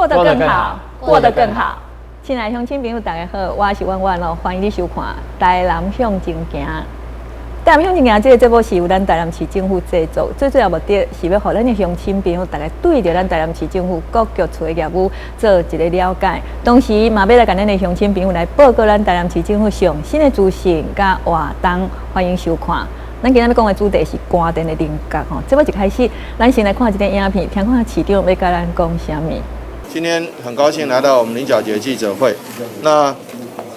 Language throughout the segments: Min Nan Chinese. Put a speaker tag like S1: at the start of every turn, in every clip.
S1: 得更好，過得更好。親愛鄉親朋友，大家好，我是婉婉哦，歡迎你收看《台南向前行》。台南向前行這个節目是由咱台南市政府製作，最主要目的是欲予咱的鄉親朋友，大家對著咱台南市政府各局處的業務做一个了解，同時嘛欲來共咱的鄉親朋友來報告咱台南市政府上新的資訊佮活動，歡迎收看。咱今仔欲講的主題是關電的菱角吼。節目一開始，咱先來看一个影片，聽看市長欲共咱講啥物。
S2: 今天很高興來到我們菱角節記者會。那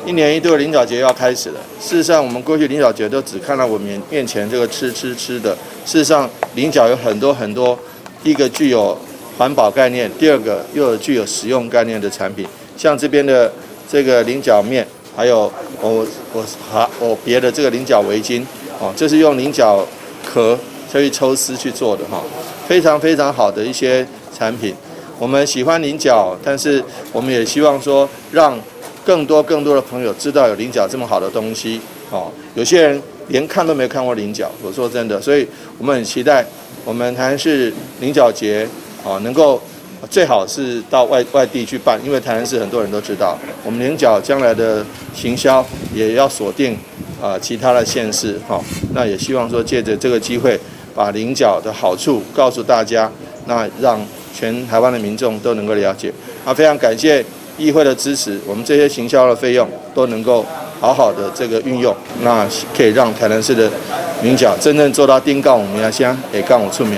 S2: 一年一度的菱角節要開始了。事實上，我們過去菱角節都只看到我們面前這個吃吃吃的。事實上，菱角有很多很多，第一個具有環保概念，第二個又有具有實用概念的產品。像這邊的這個菱角麵，還有我別的這個菱角圍巾，哦，這是用菱角殼再去抽絲去做的哈，非常非常好的一些產品。我們喜歡菱角，但是我們也希望說，讓更多更多的朋友知道有菱角這麼好的東西。哦，有些人連看都沒看過菱角，我說真的，所以我們很期待我們台南市菱角節，哦，能夠最好是到外地去辦，因為台南市很多人都知道，我們菱角將來的行銷也要鎖定啊其他的縣市，哈，那也希望說借著這個機會，把菱角的好處告訴大家，那讓全台灣的民眾都能夠了解。啊，非常感謝議會的支持，我們這些行銷的費用都能夠好好的這個運用，那可以讓台南市的菱角真正做到頂港有名聲，下港有出名。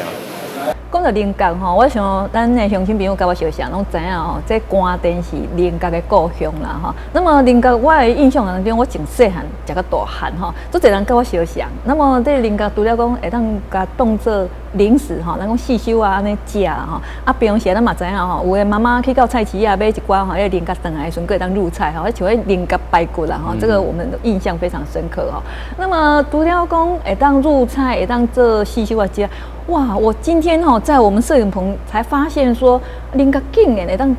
S1: 講到菱角吼，我想咱的鄉親朋友佮我相像，攏知影吼，這關電是菱角的故鄉啦吼。那麼菱角，我的印象當中，我從細漢食到大漢吼，足濟人佮我相像。那麼這菱角除了講會當共當做零食吼，咱講細收啊按呢食吼。啊，平常時咱嘛知影吼，有的媽媽去到菜市仔買一寡吼，彼个菱角轉來的時陣，閣會當入菜吼，像彼菱角排骨啦吼，這個我們印象非常深刻吼。那麼除了講會當入菜，會當做細收啊食。哇！我今天吼在我們攝影棚才發現說，菱角竟然會當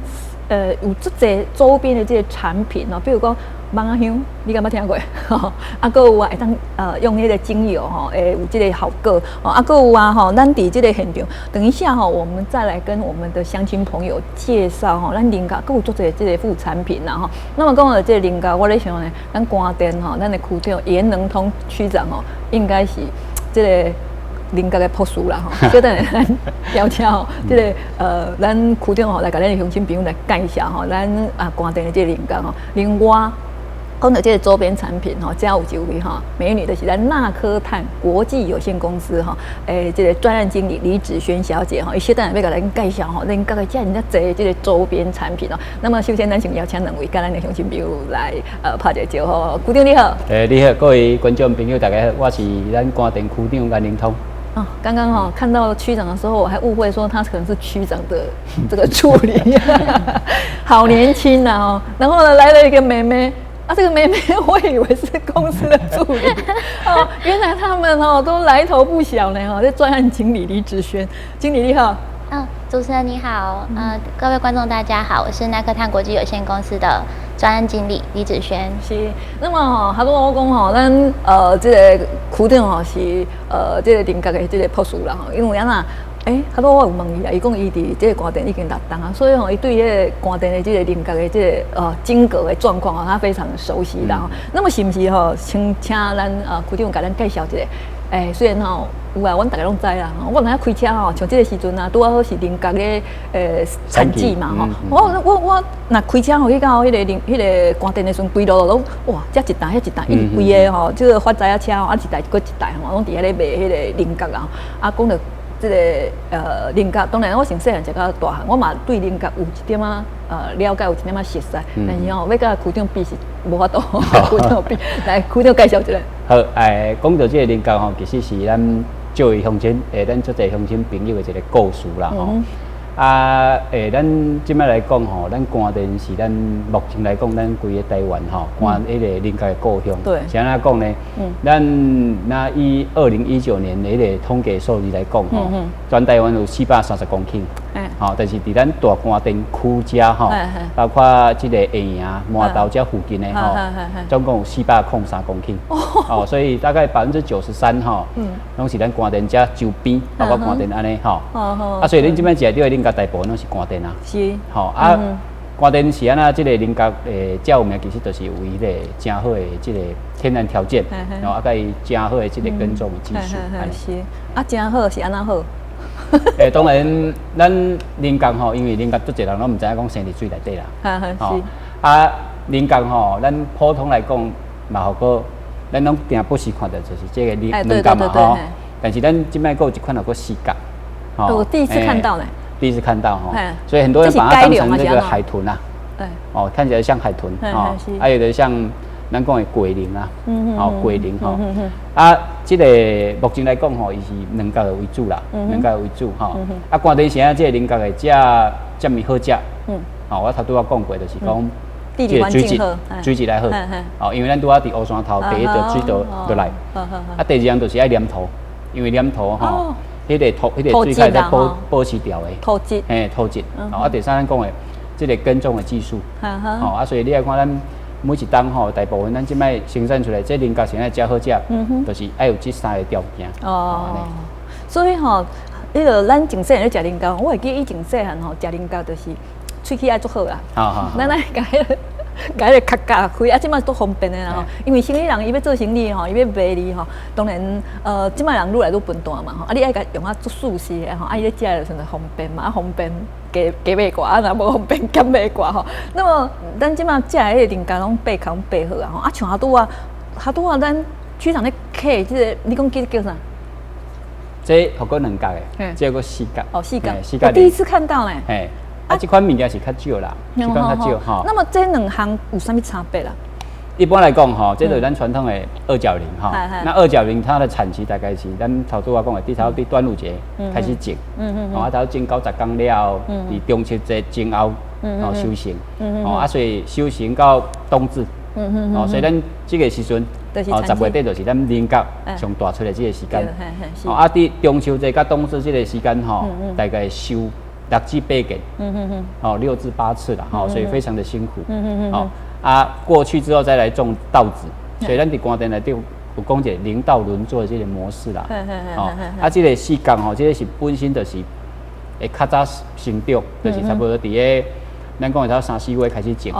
S1: 有足濟周邊的這個產品哦，比如講蠓仔香，你敢捌聽過？啊，閣有啊，會當用彼个精油吼，會有這個效果。哦，啊，閣有啊吼，咱佇這个現場，等一下吼，我們再來跟我們的鄉親朋友介紹吼，咱菱角閣有足濟這个副產品啦吼。那麼講到這个菱角，我咧想呢，咱關電吼，咱的區長顏能通區長吼，應該是這个菱角的博士啦吼，小等下咱邀請吼，這个咱區長吼來共咱的鄉親朋友來介紹吼，咱啊關電的這个菱角吼。另外，講到這个周邊產品吼，遮有一位吼美女，就是咱納科碳國際有限公司吼，這个專案經理李子軒小姐吼，伊小等下欲共咱介紹吼，菱角的遮爾濟這个周邊產品哦。那麼首先咱先邀請兩位共咱的鄉親朋友來拍一個招呼，區長你好。
S3: 欸，你好，各位觀眾朋友大家好，我是咱關電區長顏能通。
S1: 哦，剛剛哈看到區長的時候，我還誤會說他可能是區長的這個助理，好年輕啊！哦，然後呢來了一個妹妹，啊，這個妹妹我以為是公司的助理，哦，原來他們哦都來頭不小呢，哈，這專案經理李子軒，經理你好。
S4: 嗯，主持人你好，各位觀眾大家好，我是納克碳國際有限公司的專案經理李子軒。
S1: 是，那麼吼，頭拄我講吼，咱這个區長吼是這个菱角的這个博士啦吼，因為按怎？欸，頭拄我有問伊啊，伊講伊佇這个關電已經6冬啊，所以吼，伊對彼个關電的這个菱角的這个經過的狀況吼，他非常熟悉啦吼。那麼是毋是吼，先請咱區長共咱介紹一下？欸，雖然吼有啊，阮逐家攏知啦。我若開車吼，像這个時陣啊，拄仔好是菱角的產季嘛吼。我若開車吼去到彼个菱彼个關電的時陣，規路攏哇，遮一台彼一台，伊規個吼，這个發財仔車吼，啊一台閣一台吼，攏佇遐咧賣彼个菱角啊。啊，講著這个菱角，當然我從細漢食到大漢，我嘛對菱角有一點仔了解，有一點仔熟悉。但是吼，欲共區長比是無法度，區長比，來區長介紹一下。
S3: 好，欸，講到這个菱角吼，其實是咱這位鄉親，欸，咱足濟鄉親朋友的一个故事啦吼。啊，欸，咱這擺來講吼，咱關電是咱目前來講，咱規个台灣吼，關彼个菱角的故鄉。是按怎講呢？咱若以2019年的彼个統計數字來講吼，全台灣有430公頃。吼，但是佇咱大關電區遮吼，包括這个下營、饃頭遮附近的吼，總共有403公頃。哦，所以大概93%吼，攏是咱關電遮周邊，包括關電按呢吼。啊，所以恁這擺食著的菱角大部分攏是墾丁啊。吼啊，墾丁是按怎？這个菱角遮有名，其實就是有伊个誠好的這个天然條件，然後啊，佮伊誠好的這个耕種的技術。
S1: 是，啊，誠好是按怎好？
S3: 當然，咱菱角吼，因為菱角足濟人攏毋知影講生佇水內底啦。啊，菱角吼，咱普通來講嘛，好過咱攏定不時看著就是這个菱角嘛吼。但是咱這擺閣有一款叫做四角。
S1: 我第一次看到呢。
S3: 第一次看到哈，所以很多人把它當成這個海豚啊。哦，看起來像海豚哦，啊，有的像咱講的龜苓啊，哦，龜苓吼。啊，這个目前來講吼，伊是菱角的為主啦，菱角為主吼。啊，墾丁是按這个菱角的遮遮爾好食。哦，我頭拄仔講過，就是講
S1: 這個
S3: 水質，水質來好。哦，因為咱拄仔佇烏山頭第一道水道落來，啊，第二樣就是愛黏土，因為黏土吼，彼個土，彼個水會使保持牢的。
S1: 土質。
S3: 嘿，土質。哦，啊，第三咱講的這個耕種的技術。哦，啊，所以你愛看咱每一冬吼，大部分咱這擺生產出來，這菱角是按怎遮好食，就是愛有這三个條件。
S1: 哦，所以吼，彼个咱從細漢咧食菱角，我會記以前細漢吼食菱角就是喙齒愛足好啦。
S3: 好好。
S1: 咱愛共彼个共彼个殼咬開，啊，這擺足方便的啦吼。因為生理人伊欲做生理吼，伊欲賣你吼，當然這擺人愈來愈笨蛋嘛吼。啊，你愛共用啊足舒適的吼，啊，伊咧食的時陣就方便嘛，啊，方便加加袂掛，啊，若無方便減袂掛吼。那麼咱這擺食的彼个菱角攏掰殼攏掰好啊吼。啊，像拄仔咱區長咧刻這个，你講叫啥？
S3: 這予閣兩角的，這個四角。
S1: 哦，四角，我第一次看到呢。
S3: 嘿，啊，這款物件是較少啦，這款較少吼。
S1: 那麼這兩項有啥物差別啦？
S3: 一般來講吼，這就是咱傳統的二角菱吼。那二角菱它的產期大概是咱頭拄仔講的，佇頭佇端午節開始種，哦，啊，頭種90工了後，佇中秋節前後哦收成，哦，啊，所以收成到冬至，哦，所以咱這個時陣，哦，10月底就是咱菱角上大出的這個時間，哦，啊，佇中秋節佮冬至這個時間吼，大概收6至8件，哦，6至8次啦，吼，所以非常的辛苦，哦。啊，過去之後再來種稻子，所以咱佇墾丁內底有講一個菱稻輪作的這個模式啦。哦，啊，這個四角吼，這個是本身就是會較早生長，就是差不多佇個咱講的頭3、4月開始種，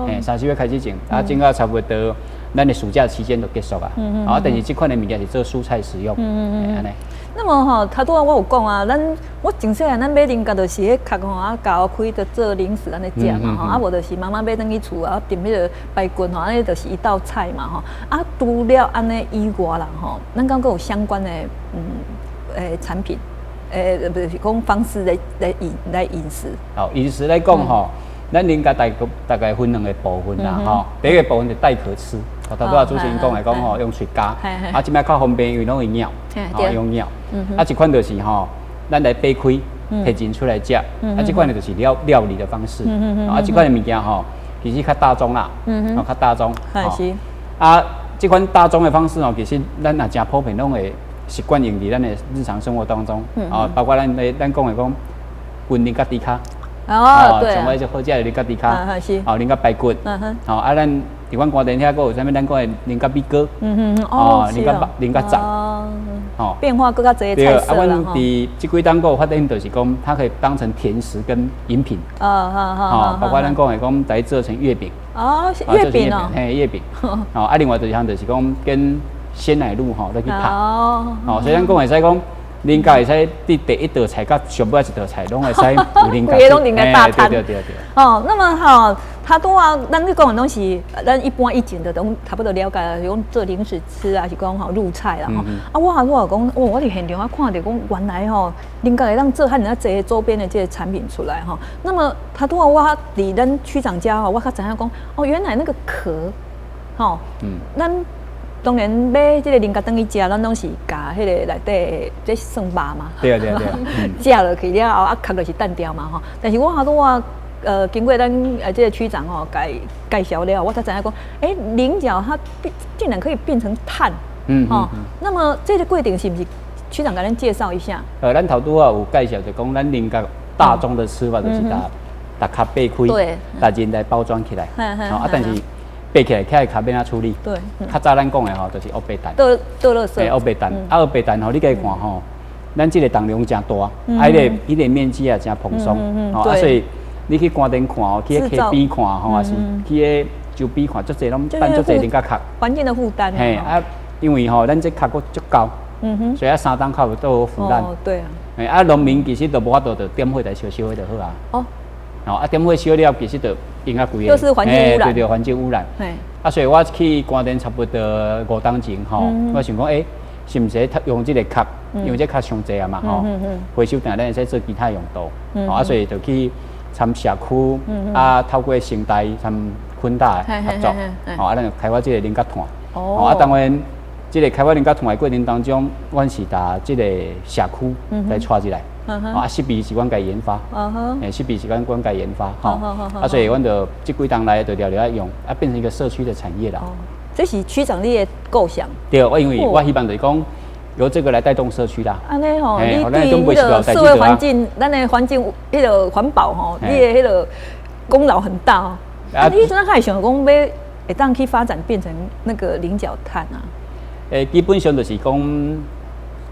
S3: 嘿，3、4月開始種，啊，種到差不多咱的暑假期間就結束啊。啊，但是這款的物件是做蔬菜使用，按呢。
S1: 那麼吼，頭拄仔我有講啊，咱我從細漢咱買菱角就是彼殼吼，啊咬開就做零食按呢食嘛吼，啊無就是媽媽買轉去厝啊，燉彼个排骨吼，按呢就是一道菜嘛吼。啊，除了按呢以外啦吼，咱敢閣有相關的產品，不是講方式來飲食。
S3: 好，飲食來講吼，咱菱角大概分兩個部分啦吼。第一個部分就帶殼吃。頭拄仔主持人講來講吼，用喙咬，啊，這擺較方便，因為攏會咬，吼用咬。啊，一款就是吼，咱來掰開，提仁出來食。啊，這款就是料理的方式。啊，這款的物件吼，其實較大眾啦，哦，較大眾。啊，這款大眾的方式哦，其實咱也誠普遍，攏會習慣用佇咱的日常生活當中。哦，包括咱講的講，溫菱角豬跤。
S1: 哦，對。
S3: 上尾就好食的菱角豬跤。哦，菱角排骨。哦，啊，咱佇阮墾丁遐閣有啥物？咱講的菱角米糕。哦，菱角粽。
S1: 哦，變化閣較濟菜色
S3: 啊，阮佇這幾冬閣有發現，就是講它可以當成甜食跟飲品。哦，包括咱講的講，來做成月餅。
S1: 哦，月餅哦。
S3: 嘿，月餅。哦，啊，另外就是項就是講跟鮮奶露吼來去拍。哦，所以咱講會使講，菱角會使佇第一道菜佮上尾一道菜攏會使有菱角。
S1: 規个攏菱角大餐。
S3: 對對對對。
S1: 哦，那麼吼，較拄仔，咱咧講的攏是咱一般以前就攏差不多了解，是講做零食吃啊，是講吼入菜啦吼。啊，我有講，哦，我佇現場啊看著講，原來吼，菱角會當做遐爾濟周邊的這個產品出來吼。那麼，較拄仔我佇咱區長家吼，我較知影講，哦，原來那個殼，吼，咱當然買這個菱角轉去食，咱攏是共彼个內底這算肉嘛。
S3: 對啊對啊對啊。
S1: 食落去了後，啊殼就是擲掉嘛吼。但是我較拄仔經過咱這個區長吼介紹了，我才知影講，欸，菱角它竟然可以變成炭，哦，那麼這個過程是毋是區長共咱介紹一下？
S3: 咱頭拄仔有介紹就講，咱菱角大眾的吃法就是共殼掰開，共仁來包裝起來，啊，但是掰起來起來殼欲按怎處理？較早咱講的吼，就是烏白蛋。
S1: 倒倒垃圾。
S3: 嘿，烏白蛋，啊，烏白蛋吼，你家看吼，咱這個重量誠大，啊，彼個面積也誠蓬鬆，吼啊，所以你去官田看哦，去彼溪邊看吼，抑是去彼周邊看，足濟攏放足濟菱角殼。
S1: 環境的負擔。
S3: 嘿啊，因為吼，咱這殼閣足厚，所以啊，3冬較無腐爛。
S1: 哦，對啊。
S3: 嘿啊，農民其實都無法度，就點火來燒燒火就好啊。哦，啊，點火燒了，其實就用較貴。
S1: 又是環境污染。
S3: 對對，環境污染。啊，所以我去官田差不多5冬前吼，我想講，欸，是毋是用這個殼？因為這殼傷濟啊嘛吼，回收轉來咱會使做其他用途。啊，所以就去參社區，啊，透過成大參昆大合作，吼，啊，咱就開發這個菱角炭。哦，啊，當然，這個開發菱角炭的過程當中，阮是共這個社區來帶入來。啊，設備是阮家研發，欸，設備是阮家研發，吼，啊，所以阮就這幾冬來就常常用，啊，變成一個社區的產業啦。
S1: 這是區長你的構想。
S3: 對，我因為我希望就是講由這個來帶動社區啦。
S1: 按呢吼，你對彼個社會環境，咱的環境彼個環保吼，你的彼個功勞很大哦。啊，你怎會想講欲會當去發展變成那個菱角炭啊？
S3: 欸，基本上就是講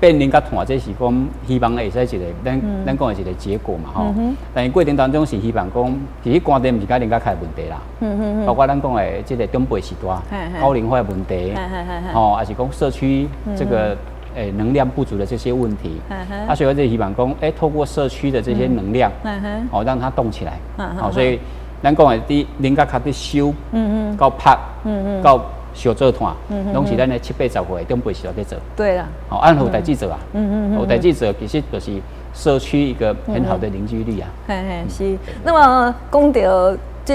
S3: 變菱角炭，這是講希望會使一個咱講的一個結果嘛吼。但是過程當中是希望講，其實官田毋是干焦菱角殼的問題啦。包括咱講的這個長輩時代高齡化的問題，吼，抑是講社區這個能量不足的這些問題。啊，所以我就希望講，欸，透過社區的這些能量，哦，讓它動起來。好，所以咱講的佇菱角殼佇收，到曝，到燒做炭，攏是咱的七八十歲長輩時代佇做。
S1: 對啦。
S3: 哦，按有代誌做啊。有代誌做，其實就是社區一個很好的凝聚力啊。
S1: 嘿嘿，是。那麼講到這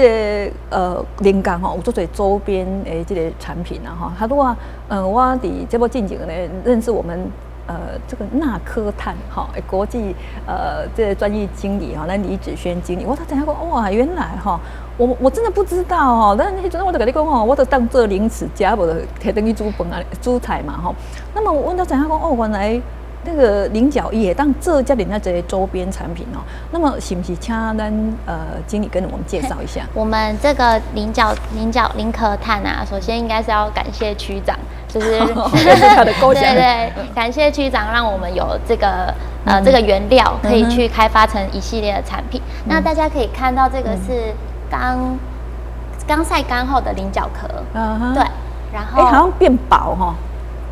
S1: 個菱角吼，有足濟周邊的這個產品啊吼，他拄仔，我佇節目進前呢認識我們這個納科碳哈，國際這個專業經理哈，咱李子軒經理，我才知影講哇，原來哈，我真的不知道吼，但彼陣我就共你講吼，我就當做零食食，無就提轉去煮飯啊、煮菜嘛吼。那麼我才知影講哦，原來那個菱角葉當做遮爾濟周邊產品哦。那麼是毋是請咱經理跟我們介紹一下？
S4: 我們這個菱角菱殼炭啊，首先應該是要感謝區長，就是
S1: 他的構想。
S4: 對對，感謝區長讓我們有這個原料可以去開發成一系列的產品。那大家可以看到，這個是剛剛曬乾後的菱角殼，對，然後
S1: 哎，好像變薄哈，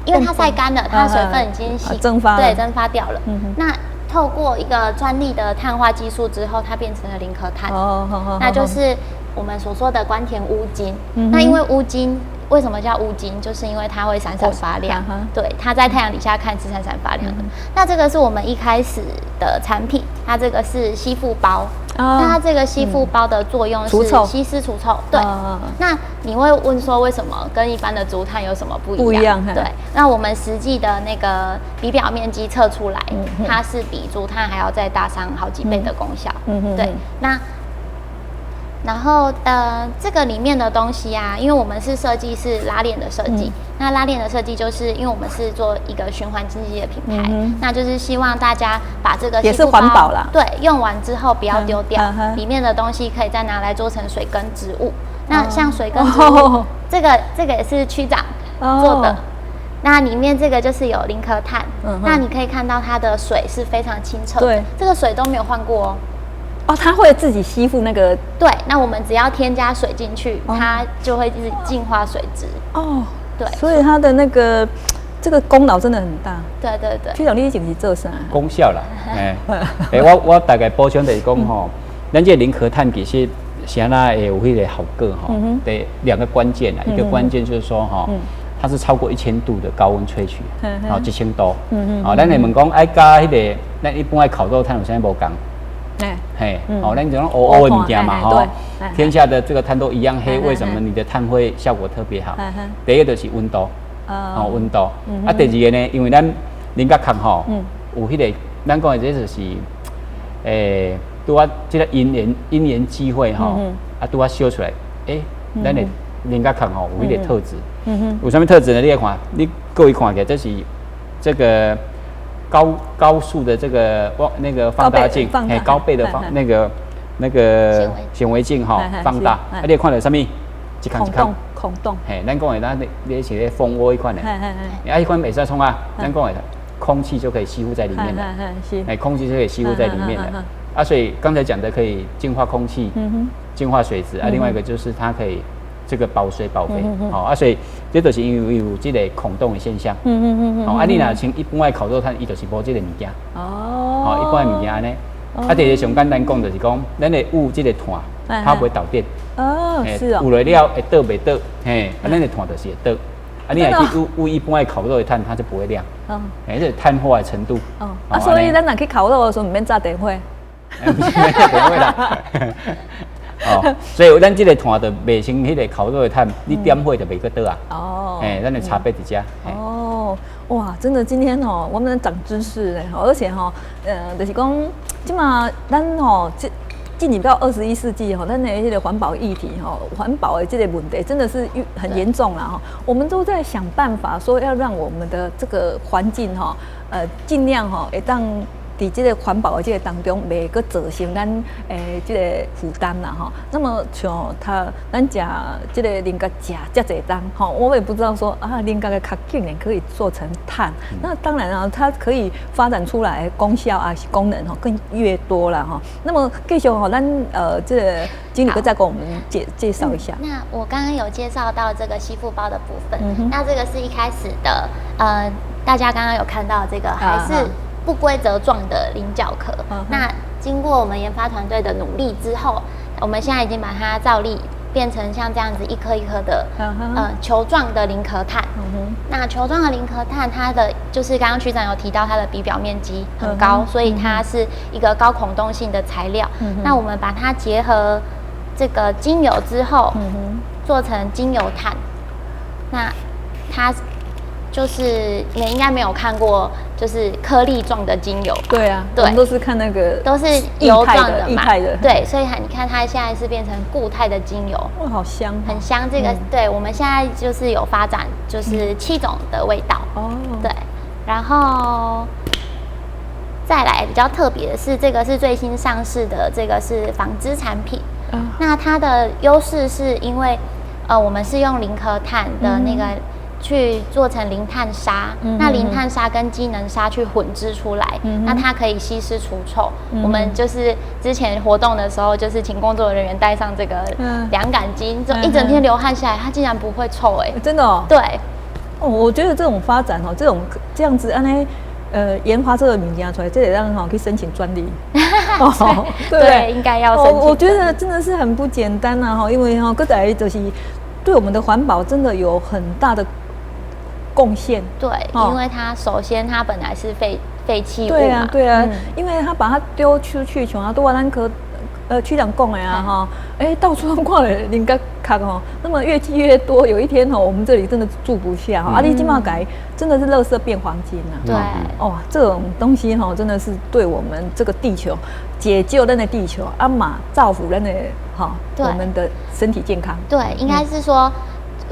S4: 因為它曬乾了，它的水分已經吸
S1: 蒸發，
S4: 對，蒸發掉了。那透過一個專利的碳化技術之後，它變成了菱殼炭。哦，那就是我們所說的官田烏金。那因為烏金為什麼叫烏金？就是因為它會閃閃發亮。對，它在太陽底下看是閃閃發亮的。那這個是我們一開始的產品，它這個是吸附包。那它這個吸附包的作用是吸濕除臭。對。那你會問說為什麼跟一般的竹炭有什麼不一樣？
S1: 不一樣。
S4: 對。那我們實際的那個比表面積測出來，它是比竹炭還要再大上好幾倍的功效。對。那然後這個裡面的東西啊，因為我們是設計是拉鏈的設計，那拉鏈的設計就是因為我們是做一個循環經濟的品牌，那就是希望大家把這個
S1: 也是環保啦，
S4: 對，用完之後不要丟掉，裡面的東西可以再拿來做成水耕植物。那像水耕植物，這個也是區長做的。那裡面這個就是有菱殼炭，那你可以看到它的水是非常清澈的，這個水都沒有換過哦。
S1: 哦，它會自己吸附那個。
S4: 對，那我們只要添加水進去，它就會一直淨化水質。
S1: 哦，
S4: 對，
S1: 所以它的那個這個功勞真的很大。
S4: 對對對。
S1: 區長，你以前是做啥？
S3: 功效啦，欸，欸，我大概補充就是講吼，咱這個菱殼炭其實是按怎會有彼個效果吼？對，兩個關鍵啦，一個關鍵就是說吼，它是超過1000度的高溫萃取，哦，1000度。哦，咱會問講愛佮彼個，咱一般愛烤肉炭有啥物無仝？嘿，哦，咱這種烏烏的物件嘛，吼，天下的這個炭都一樣黑，為什麼你的炭會效果特別好？第一個就是溫度，哦，溫度。啊，第二個呢，因為咱菱角殼吼，有彼個，咱講的這就是，欸，拄仔這個因緣際會吼，啊，拄仔燒出來，欸，咱的菱角殼吼有彼個特質，有啥物特質呢？你來看，你各位看起來，這是這個高速的這個望那個放大鏡，嘿，高倍的放那個顯微鏡哈，放大，啊，你看著啥物？一孔一孔
S1: 孔洞，
S3: 嘿，咱講的咱你是咧蜂窩彼款的，啊，彼款會使創啥？咱講的空氣就可以吸附在裡面了。哎，空氣就可以吸附在裡面了。啊，所以剛才講的可以淨化空氣，淨化水質啊。另外一個就是它可以這個保水保肥，好啊。所以這就是因為有這個孔洞的現象。好，啊，你若像一般的烤肉炭，伊就是無這個物件。哦。一般的物件按呢。啊，第二個上簡單講就是講，咱的捂這個炭，它不會導電。
S1: 哦，是哦。
S3: 捂落了會倒袂倒？嘿，啊，咱的炭就是會倒。啊，你若去捂捂一般的烤肉的炭，它就不會亮。哦。哎，這碳化的程度。
S1: 哦。啊，所以咱若去烤肉的時候，毋免紮電火。
S3: 毋免紮電火啦。哦，所以咱這個炭就袂像彼個烤肉的炭，你點火就袂閣倒啊。哦。哎，咱的差別佇遮。
S1: 哦，哇，真的今天哦，我們長知識嘞，而且哈，就是講，這馬咱吼這進入到21世紀吼，咱的彼個環保議題吼，環保的這個問題真的是很嚴重了哈。我們都在想辦法說要讓我們的這個環境哈，盡量哈，會當佇這個環保的這個當中，袂閣造成咱這個負擔啦吼。那麼像他咱食這個菱角食遮濟冬吼，我也不知道說啊，菱角的殼竟然可以做成炭。那當然啊，它可以發展出來功效啊，功能吼更越多了哈。那麼繼續吼，咱這個經理閣再給我們介紹一下。
S4: 那我剛剛有介紹到這個吸附包的部分，那這個是一開始的，大家剛剛有看到這個還是不規則狀的菱角殼。那經過我們研發團隊的努力之後，我們現在已經把它造粒變成像這樣子一顆一顆的，球狀的菱殼炭。那球狀的菱殼炭，它的就是剛剛區長有提到它的比表面積很高，所以它是一個高孔洞性的材料。那我們把它結合這個精油之後，做成精油炭。那它就是你應該沒有看過，就是顆粒狀的精油。
S1: 對啊，對，我們都是看那個
S4: 都是油狀的嘛。對，所以你看它現在是變成固態的精油。
S1: 哇，好香，
S4: 很香。這個對，我們現在就是有發展，就是7種的味道。哦，對，然後再來比較特別的是，這個是最新上市的，這個是紡織產品。那它的優勢是因為，我們是用菱殼炭的那個去做成零碳紗，那零碳紗跟機能紗去混織出來，那它可以吸濕除臭。我們就是之前活動的時候，就是請工作人員帶上這個涼感巾，就一整天流汗下來，它竟然不會臭。哎，
S1: 真的哦。
S4: 對，
S1: 哦，我覺得這種發展哦，這種這樣子按呢，研發這個物件出來，這會當吼去申請專利。
S4: 哦，對，應該要申請。
S1: 我覺得真的是很不簡單啊，哈，因為哈，閣再就是對我們的環保真的有很大的貢獻。
S4: 對，因為它首先它本來是廢棄物。
S1: 對啊，對啊，因為他把它丟出去，像啊，拄仔咱科區長講的啊，哈，哎，到處都看著菱角殼吼，那麼越積越多，有一天吼，我們這裡真的住不下哈。啊，你這馬改真的是垃圾變黃金啊。
S4: 對，
S1: 哦，這種東西吼，真的是對我們這個地球解救咱的地球，啊嘛造福咱的哈，我們的身體健康。
S4: 對，應該是說，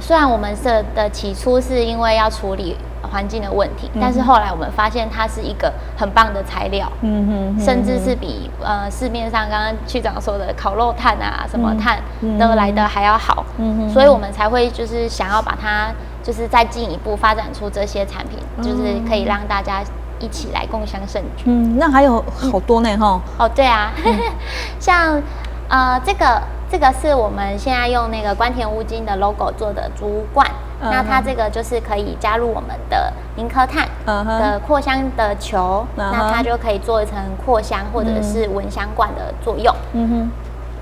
S4: 雖然我們設的起初是因為要處理環境的問題，但是後來我們發現它是一個很棒的材料，甚至是比市面上剛剛區長說的烤肉炭啊什麼炭都來得還要好，所以我們才會就是想要把它就是再進一步發展出這些產品，就是可以讓大家一起來共襄盛舉。
S1: 嗯，那還有好多呢，哈。
S4: 哦，對啊，像這個是我們現在用那個官田烏金的 logo 做的竹罐，那它這個就是可以加入我們的菱殼炭的擴香的球，那它就可以做成擴香或者是聞香罐的作用。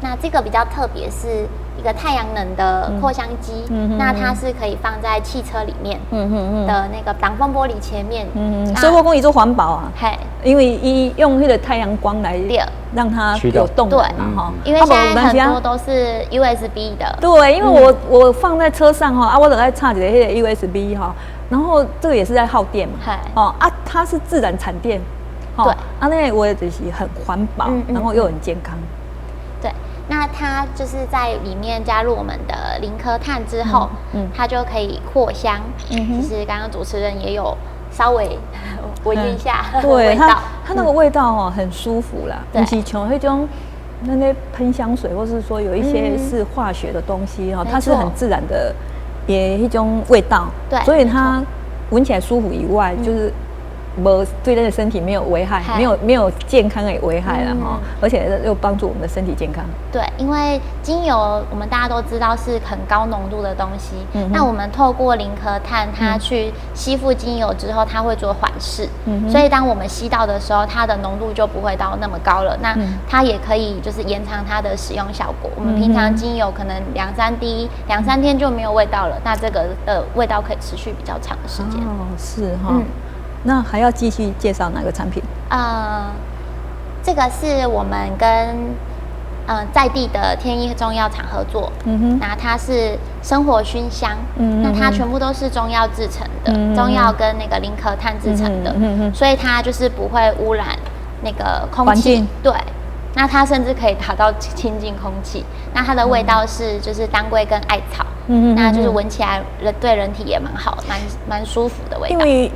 S4: 那這個比較特別，是一個太陽能的擴香機，那它是可以放在汽車裡面的那個擋風玻璃前面。
S1: 所以我講伊做環保啊，因為伊用彼個太陽光來讓它有動能嘛，哈。
S4: 因為現在很多都是 USB 的。
S1: 對，因為我放在車上哈，啊，我就愛插一個彼個 USB 哈，然後這個也是在耗電嘛，哦啊，它是自然產電，啊，那我就是很環保，然後又很健康。
S4: 對，那它就是在裡面加入我們的菱殼炭之後，它就可以擴香。其實剛剛主持人也有稍微聞一下，
S1: 對，它那個味道哦，很舒服啦。毋是像彼種那些噴香水，或是說有一些是化學的東西哈，它是很自然的，也一種味道。對，所以它聞起來舒服以外，就是無對咱的身體沒有危害，沒有健康的危害啦哈，而且又幫助我們的身體健康。
S4: 對，因為精油我們大家都知道是很高濃度的東西，那我們透過零殼炭，它去吸附精油之後，它會做緩釋，所以當我們吸到的時候，它的濃度就不會到那麼高了。那它也可以就是延長它的使用效果。我們平常精油可能兩三滴、兩三天就沒有味道了，那這個的味道可以持續比較長的時間。
S1: 哦，是哈。那還要繼續介紹哪個產品？
S4: 這個是我們跟在地的天一中藥廠合作，那它是生活熏香，那它全部都是中藥製成的，中藥跟那個零殼炭製成的，所以它就是不會污染那個空氣，對，那它甚至可以達到清淨空氣。那它的味道是就是當歸跟艾草，那就是聞起來人對人體也蠻好，蠻舒服的味道。
S1: 因為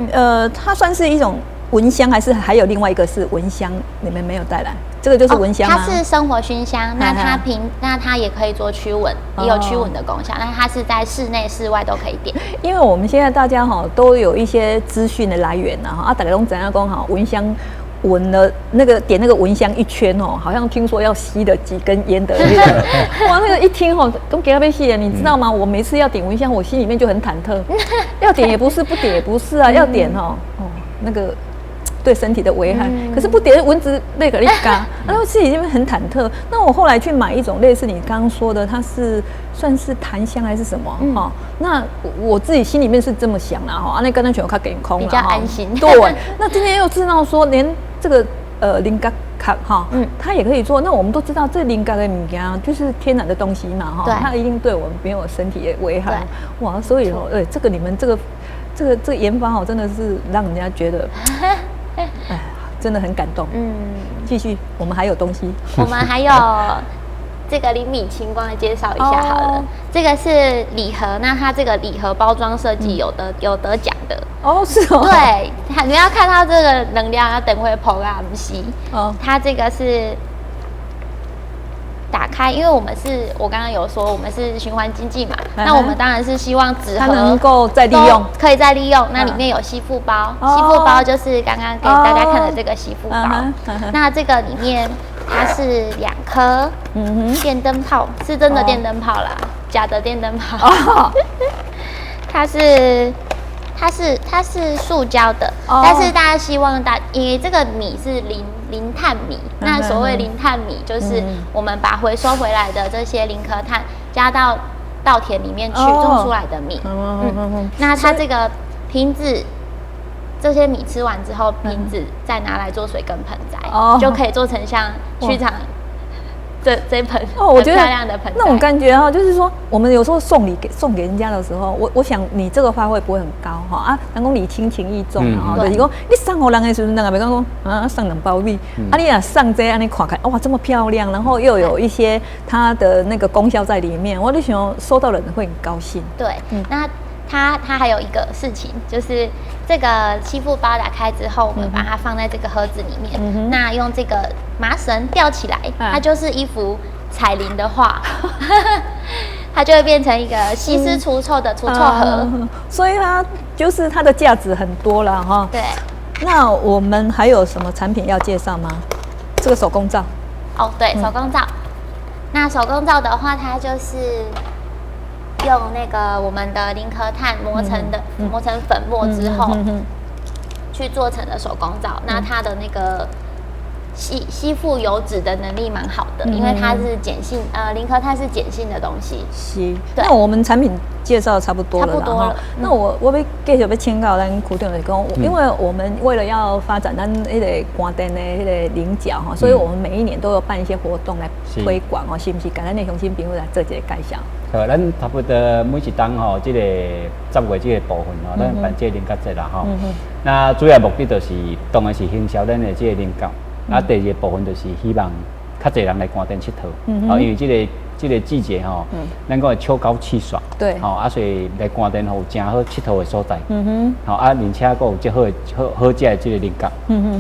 S1: 它算是一種蚊香，還是還有另外一個是蚊香？你們沒有帶來？這個就是蚊香。
S4: 它是生活熏香，那它也可以做驅蚊，也有驅蚊的功效。那它是在室內、室外都可以點。
S1: 因為我們現在大家哈都有一些資訊的來源啊，啊，大家攏知影講哈，蚊香聞了那個點那個蚊香一圈哦，好像聽說要吸了幾根菸的那個，哇，那個一聽哦，都給他被吸了，你知道嗎？我每次要點蚊香，我心裡面就很忐忑，要點也不是，不點也不是啊，要點哦，哦，那個對身體的危害，可是不點蚊子那個一嘎，然後自己就很忐忑。那我後來去買一種類似你剛剛說的，它是算是檀香還是什麼？哈，那我自己心裡面是這麼想啦，哈，啊，那剛剛全部較健康，
S4: 比較安心。
S1: 對，那今天又知道說連這個菱角殼哈，它也可以做。那我們都知道這菱角的物件就是天然的東西嘛，哈，它一定對我們沒有身體的危害。哇，所以哦，這個你們這個研發哦，真的是讓人家覺得。哎，真的很感動。繼續，我們還有東西。
S4: 我們還有這個厘米清光的介紹一下好了。這個是禮盒，那它這個禮盒包裝設計有得獎的。
S1: 哦，是哦。
S4: 對，你要看到這個能量，要等會跑啊，不是？哦，它這個是打開，因為我們是我剛剛有說我們是循環經濟嘛，那我們當然是希望紙盒
S1: 能夠再利用，
S4: 可以再利用。那裡面有吸附包，吸附包就是剛剛給大家看的這個吸附包。那這個裡面它是2顆電燈泡，是真的電燈泡啦，假的電燈泡。它是塑膠的，但是大家希望因為這個米是零碳米，那所謂零碳米就是我們把回收回來的這些零殼碳加到稻田裡面去種出來的米。那它這個瓶子，這些米吃完之後，瓶子再拿來做水耕盆栽，就可以做成像區長這盆
S1: 哦，我覺得
S4: 漂亮的盆栽。
S1: 那種感覺哈，就是說我們有時候送禮給人家的時候，我想你這個花費不會很高哈啊，人講禮輕情意重啊，就是講你送予人的時陣，人也袂講啊送兩包米，啊你若送這按呢看看，哇這麼漂亮，然後又有一些它的那個功效在裡面，我就想收到的人會很高興。
S4: 對，那它還有一個事情就是。這個吸附包打開之後，我們把它放在這個盒子裡面，那用這個麻繩吊起來，它就是一幅彩鈴的畫，它就會變成一個吸濕除臭的除臭盒，
S1: 所以它就是它的價值很多了哈。
S4: 對，
S1: 那我們還有什麼產品要介紹嗎？這個手工皂。
S4: 哦，對，手工皂。那手工皂的話，它就是用那個我們的零殼炭磨成的，磨成粉末之後，去做成的手工皂。那它的那個吸附油脂的能力蠻好的，因為它是鹼性，零殼炭是鹼性的東西。
S1: 是。那我們產品介紹差不多了啦。
S4: 差不多了。
S1: 那我欲繼續欲請教咱區長就是講，因為我們為了要發展咱彼個關電的彼個菱角哈，所以我們每一年都有辦一些活動來推廣哦，是毋是？共咱的鄉親朋友來做一個介紹。
S3: 好，咱差不多每一冬吼，這個10月這個部分吼，咱辦這個菱角節啦吼。那主要目的就是，當然是行銷咱的這個菱角。啊，第二個部分就是希望較濟人來關電𨑨迌。哦，因為這個季節吼，咱講秋高氣爽。
S1: 對。
S3: 吼，啊，所以來關電吼有誠好𨑨迌的所在。吼，啊，而且閣有這好的好好食的這個菱角。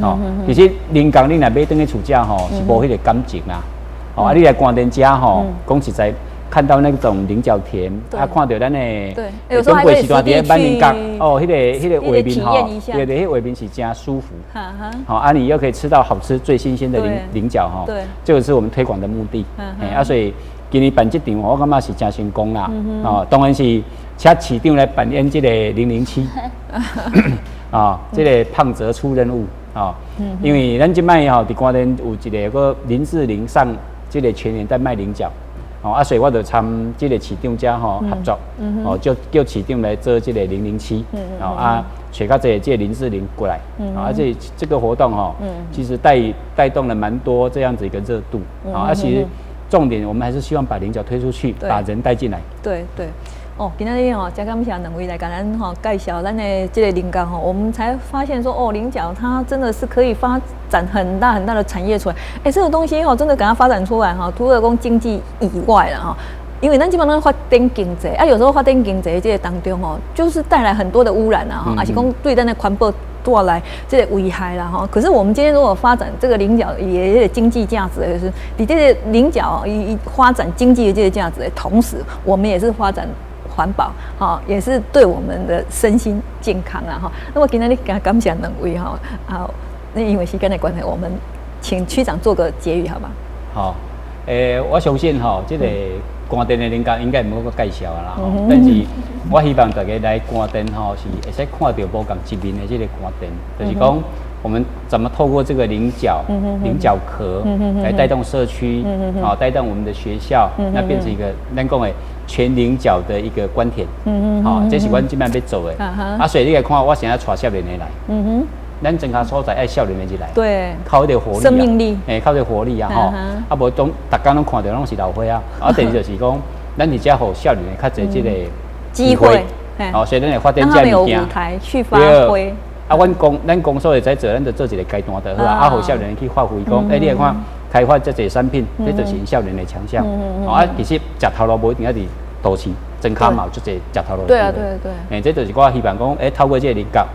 S3: 吼，其實菱角你若買轉去厝食吼，是無彼個感情啦。吼，啊，你來關電食吼，講實在。看到那種菱角田，啊，看著咱的
S1: 中
S3: 國時段佇咧菱角哦，彼個畫面吼，對對，彼個畫面是誠舒服。好，啊，你又可以吃到好吃最新鮮的菱角吼，這個是我們推廣的目的。啊，所以今年辦這場，我感覺是誠成功啦。哦，當然是請市長來扮演這個007，啊，這個胖澤出任務啊，因為咱這擺吼佇關電有一個閣林志玲上這個全聯在賣菱角。哦，啊，所以我就參這個市長遮吼合作，哦，就叫市長來做這個007，哦啊，揣較濟這個林志玲過來，啊，這個活動吼，其實帶動了蠻多這樣子一個熱度，啊，其實重點我們還是希望把菱角推出去，把人帶進來。
S1: 對對。哦，今仔日吼，誠感謝兩位來共咱吼介紹咱的這個菱角吼，我們才發現說，哦，菱角它真的是可以發展很大很大的產業出來。哎，這個東西吼，真的給它發展出來哈，除了講經濟以外啦吼，因為咱基本上發展經濟啊，有時候發展經濟這個當中吼，就是帶來很多的污染啊，哈，抑是講對咱的環保帶來這個危害啦吼。可是我們今天如果發展這個菱角，伊的經濟價值，就是佇這個菱角伊發展經濟的這個價值的同時，我們也是發展環保，哈，也是對我們的身心健康啊，哈。那麼今仔日感謝兩位哈，好，那因為時間的關係，我們請區長做個結語，好嗎？
S3: 好，我相信吼，這個關電的菱角應該毋閣介紹啦，但是我希望大家來關電吼，是會使看著無仝一面的這個關電，就是講我們怎麼透過這個菱角、菱角殼來帶動社區，啊，帶動我們的學校，那變成一個咱講的全菱角的一個官田，好，這是阮這擺欲做的。啊，所以你來看，我現在帶少年的來，咱莊跤所在愛少年的入來，靠彼個活力，
S1: 生命力，
S3: 欸，靠這個活力啊，吼，啊，無總逐工攏看著攏是老歲仔，啊，第二就是講，咱佇遮予少年的較濟這個
S1: 機會，
S3: 哦，所以咱會發展這物件，
S1: 舞台去發揮。
S3: 啊，阮公所會使做，咱就做一個階段就好啊，啊，予少年去發揮，講，欸，你來看開發這濟產品，這就是𪜶少年的強項。啊，其實食頭路無一定愛佇都市，莊跤嘛有足濟食頭路。
S1: 對啊，對對。
S3: 欸，這就是我希望講，欸，透過這個菱角，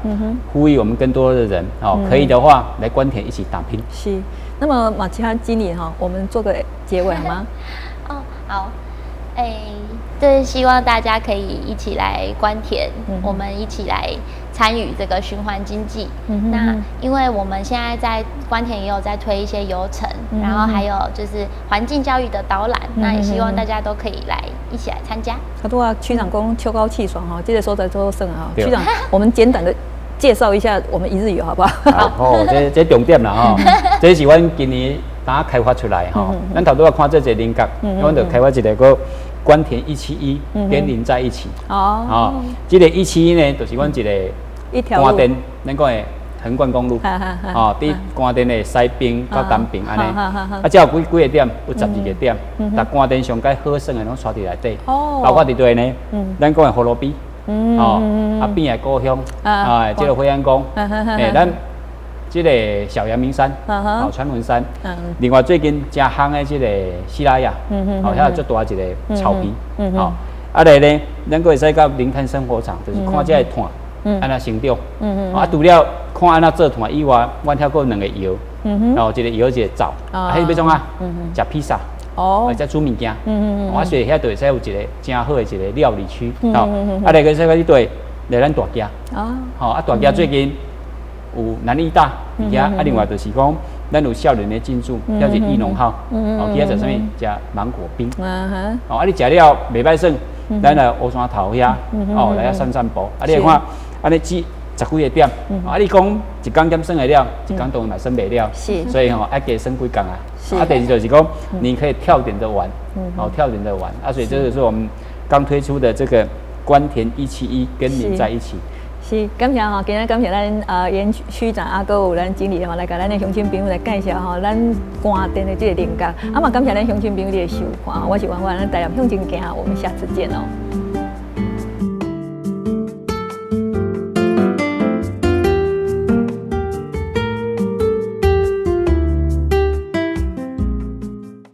S3: 呼籲我們更多的人，哦，可以的話來官田一起打拼。
S1: 是，那麼馬其他經理哈，我們做個結尾好嗎？
S4: 哦，好，欸，就是希望大家可以一起來官田，我們一起來參與這個循環經濟。那因為我們現在在官田也有在推一些遊程，然後還有就是環境教育的導覽，那也希望大家都可以來一起來參加。
S1: 拄拄仔區長講秋高氣爽哈，這個所在做耍哈。區長，我們簡短的介紹一下我們一日遊好不好？
S3: 好，這重點啦吼，這是阮今年剛開發出來吼。咱頭拄仔看這個菱角，阮就開發一個閣官田171跟鄰在一起。哦，這個一七一呢，就是阮一個關電，咱講的橫貫公路，哦，佇關電的西邊到東邊按呢，啊，這有幾個點，有12個點，逐關電上蓋好耍的攏帶佇內底，包括佇佗呢，咱講的葫蘆埤，哦，啊扁的故鄉，啊，這個惠安宮，欸，咱這個小陽明山，哦，穿雲山，另外最近誠夯的這個西拉雅，哦，遐有足大一個草皮，哦，啊來呢，咱閣會使到零碳生活場，就是看這個炭。按怎成長？啊，除了看按怎做炭以外，阮遐閣有兩個窯，哦，一個窯一個灶，啊，彼欲創啥？食披薩，哦，食煮物件，啊，所以遐就會使有一個誠好的一個料理區，哦，啊，來閣使去佗來咱大墘，吼，啊，大墘最近有南藝大佇遐，啊，另外就是講，咱有少年的進駐，叫做藝農號，哦，去遐食啥物？食芒果冰，哦，啊，你食了袂歹耍，咱來烏山頭遐，哦，來遐散散步，啊，你來看。按呢這十幾個點，啊！你講一工點耍會了，一工當然嘛耍袂了，所以吼愛加耍幾工啊。啊，第二就是講，你可以跳點著玩，哦，跳點著玩。啊，所以這個是我們剛推出的這個官田171跟您在一起。
S1: 是，感謝吼，今日感謝咱嚴區長啊，閣有咱經理吼，來共咱的鄉親朋友來介紹吼，咱關電的這個菱角。啊嘛，感謝咱鄉親朋友的收看，我是婉婉，咱台南向前行，我們下次見哦。